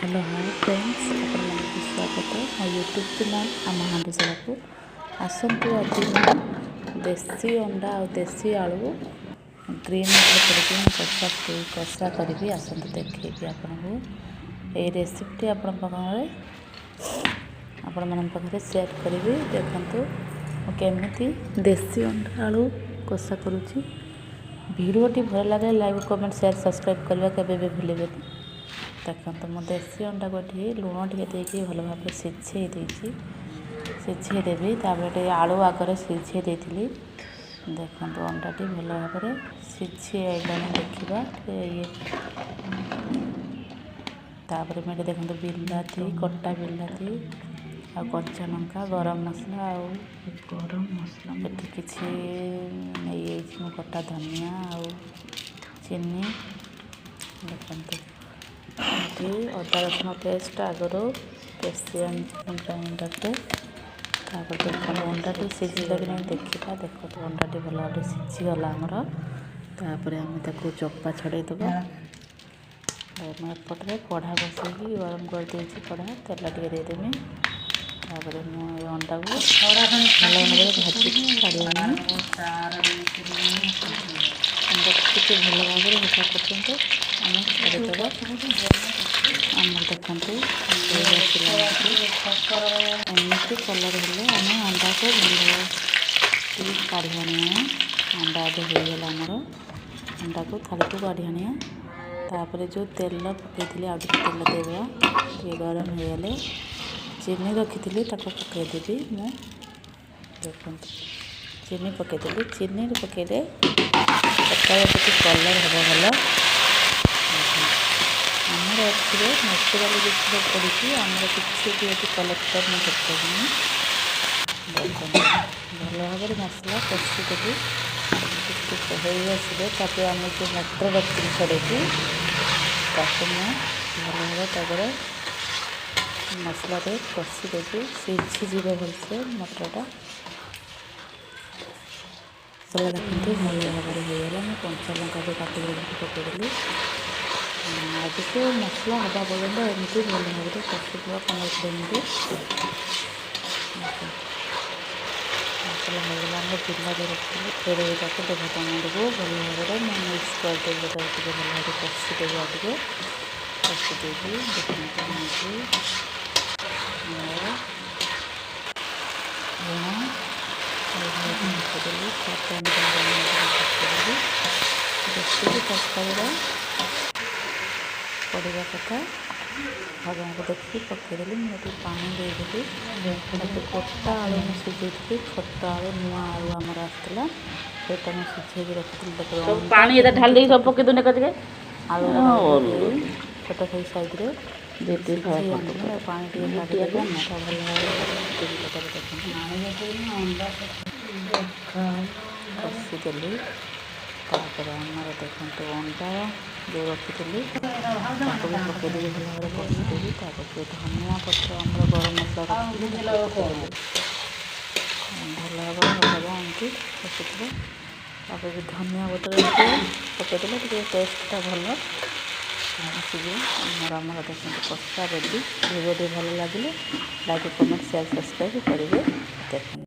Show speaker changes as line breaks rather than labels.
Hello, ହାଏ friends, ଆପଣମାନଙ୍କୁ ସ୍ୱାଗତ ମୋ ୟୁଟ୍ୟୁବ୍ ଚ୍ୟାନେଲ୍ ଆମ ହାଣ୍ଡିଶାଳକୁ। ଆସନ୍ତୁ, ଆଜି ମୁଁ ଦେଶୀ ଅଣ୍ଡା ଆଉ ଦେଶୀ ଆଳୁ ଗ୍ରୀନ୍ ମଟର କରିକି ମୁଁ କଷା କଷା କରିବି। ଆସନ୍ତୁ, ଦେଖେଇବି ଆପଣଙ୍କୁ। ଏଇ ରେସିପିଟି ଆପଣମାନଙ୍କ ପାଖରେ ସେୟାର କରିବି। ଦେଖନ୍ତୁ, ମୁଁ କେମିତି ଦେଶୀ ଅଣ୍ଡା ଆଳୁ କଷା କରୁଛି। ଭିଡ଼ିଓଟି ଭଲ ଲାଗିଲେ ଲାଇକ୍, କମେଣ୍ଟ, ସେୟାର, ସବସ୍କ୍ରାଇବ୍ କରିବା କେବେ ବି ଭୁଲିବେନି। ଦେଖନ୍ତୁ, ମୁଁ ଦେଶୀ ଅଣ୍ଡାକୁ ଏଠି ଲୁଣ ଟିକେ ଦେଇକି ଭଲ ଭାବରେ ସିଝେଇ ଦେଇଛି, ସିଝେଇ ଦେବି। ତାପରେ ଟିକେ ଆଳୁ ଆଗରେ ସିଝେଇ ଦେଇଥିଲି। ଦେଖନ୍ତୁ, ଅଣ୍ଡାଟି ଭଲ ଭାବରେ ସିଝି ଆଇଲାଣି, ଦେଖିବା ଟିକେ ଇଏ। ତାପରେ ମୁଁ ଏଠି ଦେଖନ୍ତୁ, ବିଲାତି, କଟା ବିଲାତି ଆଉ କଞ୍ଚା ଲଙ୍କା, ଗରମ ମସଲା ଆଉ
ଗରମ ମସଲା।
ଏଠି କିଛି ନେଇଯାଇଛି ମୁଁ, କଟା ଧନିଆ ଆଉ ଚିନି। ଦେଖନ୍ତୁ, ଏଠି ଅଦା ରସୁଣ ପେଷ୍ଟ ଆଗରୁ ପେଶି ଆଣିଛି ଗ୍ରାଇଣ୍ଡରରେ। ତାପରେ ଦେଖନ୍ତୁ, ଅଣ୍ଡାଟି ସିଝିଲା କି ନାହିଁ ଦେଖିବା। ଦେଖନ୍ତୁ, ଅଣ୍ଡାଟି ଭଲ ଭାବରେ ସିଝିଗଲା ଆମର। ତାପରେ ଆମେ ତାକୁ ଚୋପା ଛଡ଼େଇ ଦେବା। ମୁଁ ଏପଟରେ କଢ଼ା ବସେଇକି ଗରମ କରିଦେଇଛି କଢ଼ା, ତେଲ ଟିକେ ଦେଇଦେମି। ତାପରେ ମୁଁ ଏ ଅଣ୍ଡାକୁ ଭଲ ଭାବରେ ଭାଜିକି କାଢ଼ି ଆଣିବି। ଅଣ୍ଡାକୁ ଟିକେ ଭଲ ଭାବରେ ହେବା ପର୍ଯ୍ୟନ୍ତ ଆମେ ଛାଡ଼ିଦେବା। ଆମର ଦେଖନ୍ତୁ, ହେଇ ଆସିଲା। ଏମିତି କଲର୍ ହେଲେ ଆମେ ଅଣ୍ଡାକୁ ଭଲ ଟିକେ କାଢ଼ି ଆଣିବା। ଅଣ୍ଡା ଏବେ ହେଇଗଲା ଆମର। ଅଣ୍ଡାକୁ ଥାଳିକୁ କାଢ଼ି ଆଣିବା। ତାପରେ ଯେଉଁ ତେଲ ପକାଇଥିଲି, ଆଉ ଟିକେ ତେଲ ଦେବା। ଟିକେ ଗରମ ହେଇଗଲେ ଚିନି ରଖିଥିଲି, ତାକୁ ପକାଇଦେବି ମୁଁ। ଦେଖନ୍ତୁ, ଚିନି ପକାଇଦେଲି। ଚିନି ପକାଇଲେ ତରକାରୀ ଟିକେ କଲର୍ ହେବ ଭଲ। ଆମର ଏଥିରେ ନ୍ୟାଚୁରାଲି ଜିନିଷ ପଡ଼ିଛି। ଆମର କିଛି ବି ଏଠି କଲର୍ ଫଲର୍ ମୁଁ ପକାଇନି। ଦେଖନ୍ତୁ, ଭଲ ଭାବରେ ମସଲା କଷିଦେବି। ଟିକେ ହେଇ ଆସିଲେ ତାପରେ ଆମେ ଯେଉଁ ମଟର ରଖିଥିଲି ଛଡ଼େଇକି, ତାକୁ ମୁଁ ଭଲ ଭାବରେ ତାପରେ ମସଲାରେ କଷିଦେବି। ସିଝିଯିବ ଭଲସେ ମଟରଟା। ମସଲା ଦେଖନ୍ତୁ, ଭଲ ଭାବରେ ହେଇଗଲା। ମୁଁ କଞ୍ଚା ଲଙ୍କା ବି କାଟିକି ରଖିକି ପକାଇଦେଲି। ଆଉ ଟିକେ ମସଲା ହେବା ପର୍ଯ୍ୟନ୍ତ ଏମିତି ଭଲ ଭାବରେ କଷିଦେବା 15-20 ମିନିଟ୍। ମସଲା ହେଇଗଲା। ଆମର ବିଲାତି ରଖିଥିଲି, ଫେରେ ତାକୁ ଦେଖ, ଟମାଟୋକୁ ଭଲ ଭାବରେ ମୁଁ ମିକ୍ସ କରିଦେବି। ତାକୁ ଟିକେ ଭଲ ଭାବରେ କଷିଦେବି, ଆଉ ଟିକେ କଷିଦେବି। ଦେଖନ୍ତୁ, ମୁଁ ଏଠି ଆମର ଲୁଣ ହଳଦୀ ପକାଇଦେଲି। ତାପରେ ଆମେ ଭଲ ଭାବରେ କଷିଦେଲି। ଯେତିକି ତରକାରୀର ପଡ଼ିବା କଥା ଭାଗ ଦେଖିକି ପକାଇଦେଲି। ମୁଁ ଏଠି ପାଣି ଦେଇଦେଲି। ତାପରେ ଗୋଟା ଆଳୁ ମୁଁ ସିଝେଇଥିଲି, ଛୋଟ ଆଳୁ, ନୂଆ ଆଳୁ ଆମର ଆସିଥିଲା, ସେଇଟା ମୁଁ ସିଝେଇକି ରଖିଥିଲି। ତାପରେ
ସବୁ ପାଣି ଏଟା ଢାଳି ଦେଇକି ସବୁ ପକେଇ ଦଉନି ଏକାଥରକେ।
ଆଳୁ ଛୋଟ ସାଇଜ୍ ସାଇଜ୍ରେ ସିଝେଇ ଆଣିଥିଲି। ତାକୁ ପାଣି ଟିକେ କାଢ଼ିଦେଲି। ତା ଭଲ ଭାବରେ କଷିଦେଲି। ତାପରେ ଦେଖନ୍ତୁ, କଷିଦେଲି। ତାପରେ ଆମର ଦେଖନ୍ତୁ, ଅଣ୍ଡା ଯେଉଁ ରଖିଥିଲି, ତାକୁ ବି ପକାଇଦେବି, ଭଲ ଭାବରେ କଷିଦେବି। ତାପରେ ଯେଉଁ ଧନିଆ ପତ୍ର, ଆମର ଗରମ ମସଲା ରଖିଥିଲି, ତାକୁ ପକାଇଦେଲି। ଭଲ ଭାବରେ ହେବ ଏମିତି କଷିଥିବ। ତାପରେ ବି ଧନିଆ ପତ୍ର ଟିକେ ପକାଇଦେଲେ ଟିକେ ଟେଷ୍ଟଟା ଭଲ ଆସିଯିବ। ଆମର ଦେଖନ୍ତୁ, କଷା ରେଡ଼ି। ଭିଡ଼ିଓଟି ଭଲ ଲାଗିଲେ ଲାଇକ୍, କମେଣ୍ଟ, ସେୟାର, ସବସ୍କ୍ରାଇବ୍ କରିବେ। ଦେଖନ୍ତୁ।